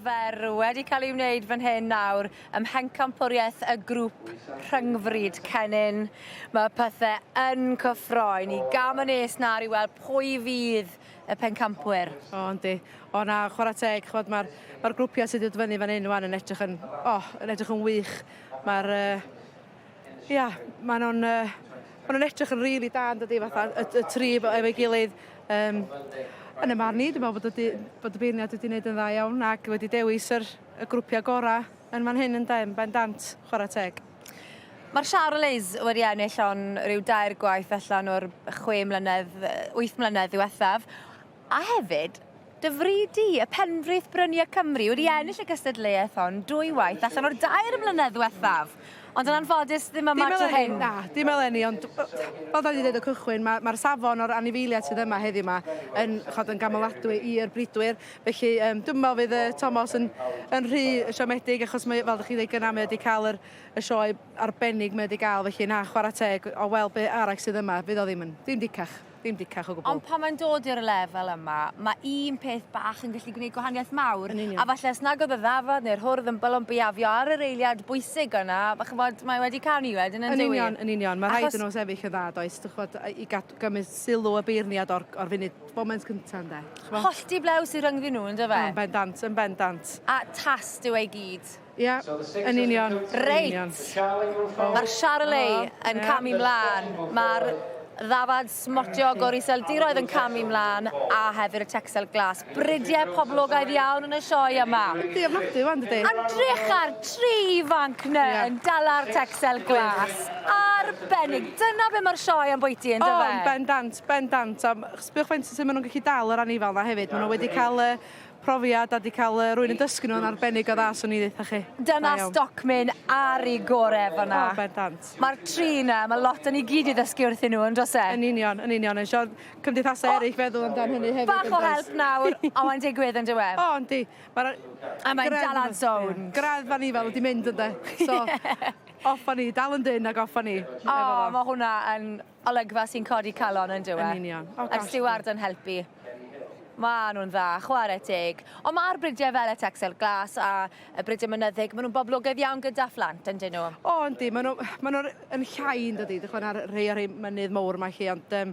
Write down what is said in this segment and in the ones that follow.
fer wedi cael ei wneud fan hyn nawr ym mhencampwriaeth y grŵp rhyngfryd Cennin. Mae pethau yn cyffroi. Ni gam yn nes nawr i weld pwy fydd y pencampwyr. O, yndi. O na, chwarae teg, ch'mod ma'r ma'r grwpiau sydd wedi dod fyny fan hyn wan yn edrych yn, o, yn edrych yn wych. Mae'r, uh, ia, maen nhw'n, uh, maen nhw'n edrych yn rili da yn dydi, fatha y, y tri efo'i gilydd. Um, yn y marn i, dwi'n meddwl bod y, bod y beirniad wedi gwneud yn dda iawn ac wedi dewis yr, y grwpiau gorau yn fan hyn yn yn bendant, chwarae teg. Mae'r Charolais wedi ennill on rhyw dair gwaith allan o'r chwe mlynedd, wyth mlynedd ddiwethaf. A hefyd, dy fryd di, y Penfrith Bryniau Cymru, wedi ennill y gystadleuaeth hon dwy waith allan o'r dair mlynedd ddiwethaf. Ond yn anffodus ddim yma tro hyn. Na, dim eleni, ond fel da ni wedi dweud o cychwyn, mae'r ma safon o'r anifeiliaid sydd yma heddiw yma yn, chod, yn gamoladwy i'r bridwyr. Felly um, dwi'n meddwl fydd uh, Thomas yn, yn rhy siomedig achos mae, fel ydych chi'n dweud gyna, mae wedi cael yr, y sioe arbennig mae wedi gael. Felly na, chwarae teg, o weld be arall sydd yma, fydd o ddim yn, ddim dicach. Ddim dicach o gwbl. Ond pan mae'n dod i'r lefel yma, mae un peth bach yn gallu gwneud gwahaniaeth mawr. Yn union. A falle os nag oedd y ddafad neu'r hwrdd yn bylon biafio ar yr eiliad bwysig yna, ch'mod, mae wedi canu wedyn yn Yn dyw 'i? union, yn union. Mae rhaid iddyn nhw sefyll yn dda, does? Dych ch'mod, i gadw, gymryd sylw y beirniad o'r, o'r funud, foment cynta, ynde? Ch'mo'? Hollti blew sydd rhyngddyn nhw, yndyfe? Yn bendant, yn bendant. A tast yw e i gyd. Ia, yn union. Reit. Mae'r Charolais yn camu mlaen. Mae'r ddafad smotiog o'r Iseldiroedd yn camu mlaen a hefyd y Texel Glas. Bridiau poblogaidd iawn yn y sioe yma. Yndi, ofnadwy wan, dydi? A drych ar tri ifanc na yeah. yn dala'r Texel Glas. Arbennig. Dyna be mae'r sioe am bwyty, yn dyfe? O, bendant, bendant. A sbiwch faint sut maen nhw'n gallu dal yr anifal na hefyd. Maen nhw wedi cael profiad a 'di ca'l yy rywun yn dysgu nhw yn arbennig o dda swn i ddeutha chi. Dyna stocmyn ar 'i gore fan 'na. O bendant. Ma'r tri 'na, ma' lot 'da ni gyd i ddysgu wrthyn nhw on'd o's e? Yn union, yn union. Isio cymdeithasau eryll feddwl amdan hynny hefyd Bach o help nawr, a mae'n digwydd on'd yw e? O yndi. Ma'r A mae'n dala'n sownd. Gradd fan i fel wedi mynd ynde? So off â ni, dal yn dynn ag off â ni. O, ma' hwnna yn olygfa sy'n codi calon on'd yw e? Yn union. O gosh. A'r stiward yn helpu. Ma' nhw'n dda, chwarae teg. Ond ma'r bridiau fel y Texel Glas a y bridiau mynyddig, ma' nhw'n boblogaidd iawn gyda phlant, yndyn nhw? O yndi, ma' nhw ma' nhw yn llai yndydi, dych ch'mod ar rhei o'r rhei mynydd mowr 'ma 'lly ond yym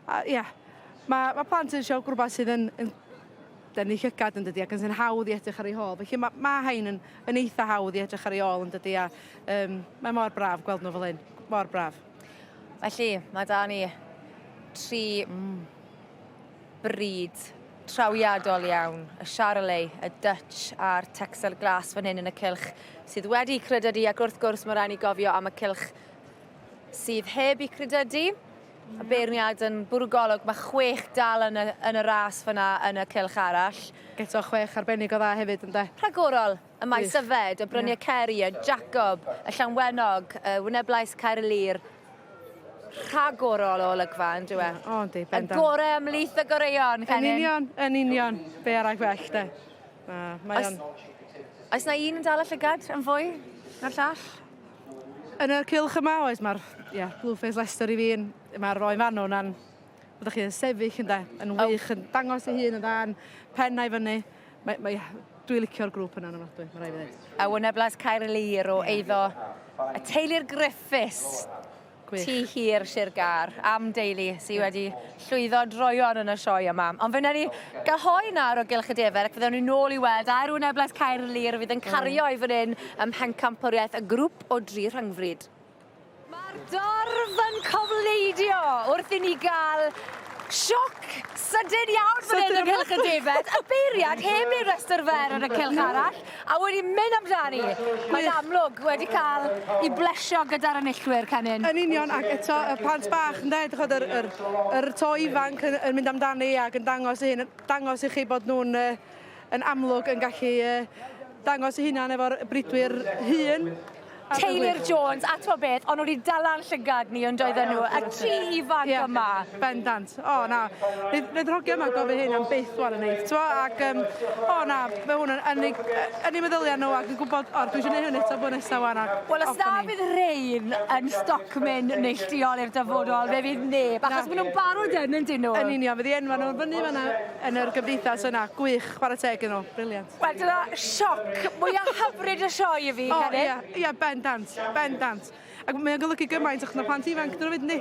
a ia ma' ma' plant yn isio rwbath sydd yn yn denu llygad yndydi ac yn sy'n hawdd i edrych ar eu hôl. Felly ma' ma' rhein yn yn eitha hawdd i edrych ar eu ôl yndydi a yym mae mor braf gweld nhw fel hyn, mor braf. Felly, mae 'da ni tri mm. bryd trawiadol iawn, y Charolais, y Dutch a'r Texel Glas fan hyn yn y cylch sydd wedi credydu ac wrth gwrs mae rhaid ni gofio am y cylch sydd heb i credydu. Y beirniad yn bwrw golwg, mae chwech dal yn y, yn y ras fyna yn y cylch arall. Eto chwech arbennig o dda hefyd ynde? Rhagorol, y Maes Yfed, y Bryniau Ceri, y Jacob, y Llanwenog, y Wyneblais Caerlŷr, rhagorol o olygfa, yn dyw e? O, yndi, bendant. Y gore ymhlith y goreuon, Cennin. Yn union, yn union. Be arall well, de. Na, mae o'n... Oes na un yn dal y llygad yn fwy na'r llall? Yn y cylch yma, oes, mae'r yeah, Blueface Leicester i fi, mae'r roi fanw na'n... Byddwch chi'n sefyll ynde, yn wych, yn dangos ei hun yn dda, yn pen a'i fyny. Mae, mae, dwi licio'r grŵp yna'n ofnadwy, mae rhaid fi ddweud. A Wyneblais Caerlŷr o eiddo y teulu'r Griffiths. Gwych. Tŷ hir Sir Gâr, am deulu sy wedi llwyddo droeon yn y sioe yma. Ond fe wnawn ni gael hoe nawr o gylch y defer ac fe ddown ni nôl i weld a'r Wyneblais Caerlŷr fydd yn cario i fan hyn ym mhencampwriaeth y grŵp o dri rhyngfryd. Mae'r dorf yn cofleidio wrth i ni gael sioc sydyn iawn fan hyn ynghylch y defaid. Y beiriad heb ei restr fer yn y cylch arall a wedi mynd amdani. Mae'n amlwg wedi cael ei blesio gyda'r enillwyr, Cennin. Yn union, ac eto y plant bach ynde, dych ch'od yr yr yr to ifanc yn yn mynd amdani ac yn dangos eu hun, dangos i chi bod nhw'n yy yn amlwg yn gallu yy dangos eu hunan efo'r bridwyr hŷn. Teulu'r Jones, a t'mo' beth, o'n nhw wedi dala'n llygad ni yn doedden nhw, y tri ifanc yeah, yma. Bendant. O, na. Nid yr hogia yma gofyn hyn am byth wan yn neud, t'mo', ac, o na, mae hwn yn, yn, eu, yn eu meddyliau nhw ac yn gwybod, o, dwi eisiau gwneud hwn eto blwyddyn nesaf wan. Ac Wel, os na fydd rhein yn stocmyn neilltuol i'r dyfodol, fe fydd neb, achos maen nhw'n barod yn, yn dyn nhw? Yn union, fydd i enwa nhw fyny fan'na yn yr gymdeithas yna. Gwych, chwarae teg iddyn nhw, brilliant. Wel, dyna sioc mwyaf hyfryd y sioe i fi, O, Cennydd. ie, ie, bendant, bendant. Ac mae o'n golygu gymaint achos mae plant ifanc dyn nhw fyd, yndi?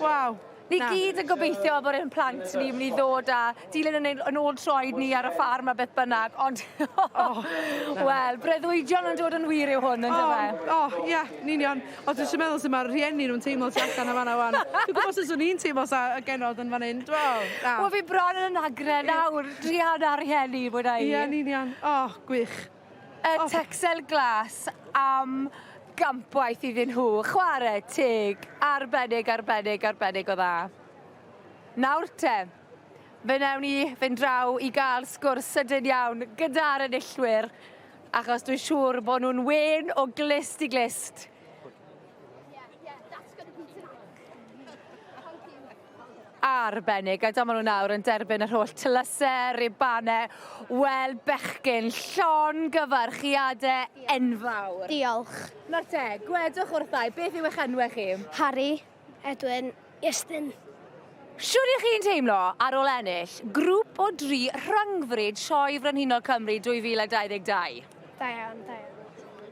Waw. Ni Na. gyd yn gobeithio bod ein plant ni mynd i ddod a dilyn yn ein, yn ôl troed ni ar y ffarm a beth bynnag, ond oh, wel, breuddwydion yn dod yn wir yw hwn, yn dyfe? O, o, ie, yn union. Ond dwi eisiau meddwl sut mae'r rhieni nhw'n teimlo tu allan yn fan'na wan. Dwi'n gwybod sut swn i'n teimlo sa y genod yn fan hyn. Wel, na. Wel, fi bron yn agre nawr, druan ar rhieni, mwyn Ie, yn union. O, gwych. Y Texel Glas am gampwaith iddyn nhw. Chwarae teg, arbennig, arbennig, arbennig o dda. Nawr te, fe wnawn ni fynd draw i gael sgwrs sydyn iawn gyda'r enillwyr, achos dwi'n siŵr bod nhw'n wên o glust i glust. Arbennig, a dyma nhw nawr yn derbyn yr holl tlysau, ribannau. Wel, bechgyn, llongyfarchiadau enfawr. Diolch. Nawr te, gwedwch wrtha i, beth yw eich enwau chi? Harry, Edwin, Iestyn. Shwd y'ch chi'n teimlo ar ôl ennill grŵp o dri rhyngfryd Sioe Frenhinol Cymru 2022? Da iawn, da iawn.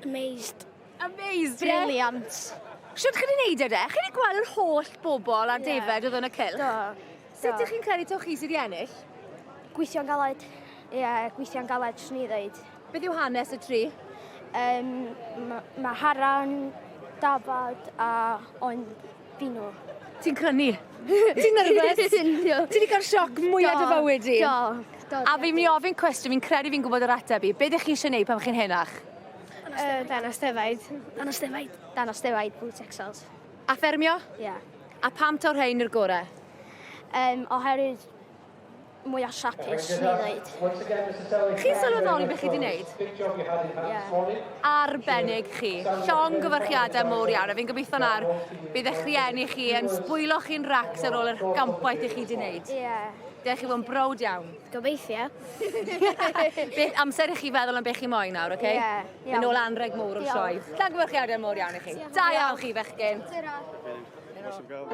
Amazed. Amazed, ie? Brilliant. Shwt chi 'di neud e de? Chi 'di gweld yr holl bobl a Ie. defaid oedd yn y cylch? Do. Sut ych chi'n credu taw chi sydd 'di ennill? Gweithio'n galed. Ie, yeah, gweithio'n galed, swn i ddeud. Beth yw hanes y tri? Um, Mae ma Haran, Dafad a Oen Bino. Ti'n crynu? Ti'n nerfus? Ti 'di cael sioc mwya dy fywyd di? Do. Do. A fi'n mynd i ofyn cwestiwn, fi'n credu fi'n gwybod yr ateb i. Be ydych chi eisiau gwneud pan chi'n henach? Uh, Danos defaid. Danos defaid. Danos defaid, Blue Texels. A ffermio? Ie. Yeah. A pam taw'r rhein yw'r gorau? Oherwydd mwy o siapus, swn i ddeud. Chi'n sylweddoli beth chi 'di wneud? Ie. Arbennig chi. Llongyfarchiadau mowr iawn, a fi'n gobeithio nawr bydd eich rhieni chi yn sbwylo chi'n racs ar ôl yr gampwaith i chi 'di wneud. Ie. Dewch chi fod yn browd iawn. Gobeithio. Beth amser i chi feddwl am beth chi moyn nawr, oce? Ie, Mynd iawn. nôl anreg mowr o'r sioe. Diolch. Llongyfarchiadau mowr iawn i chi. Da iawn chi, fechgyn. Tara. Awesome girl.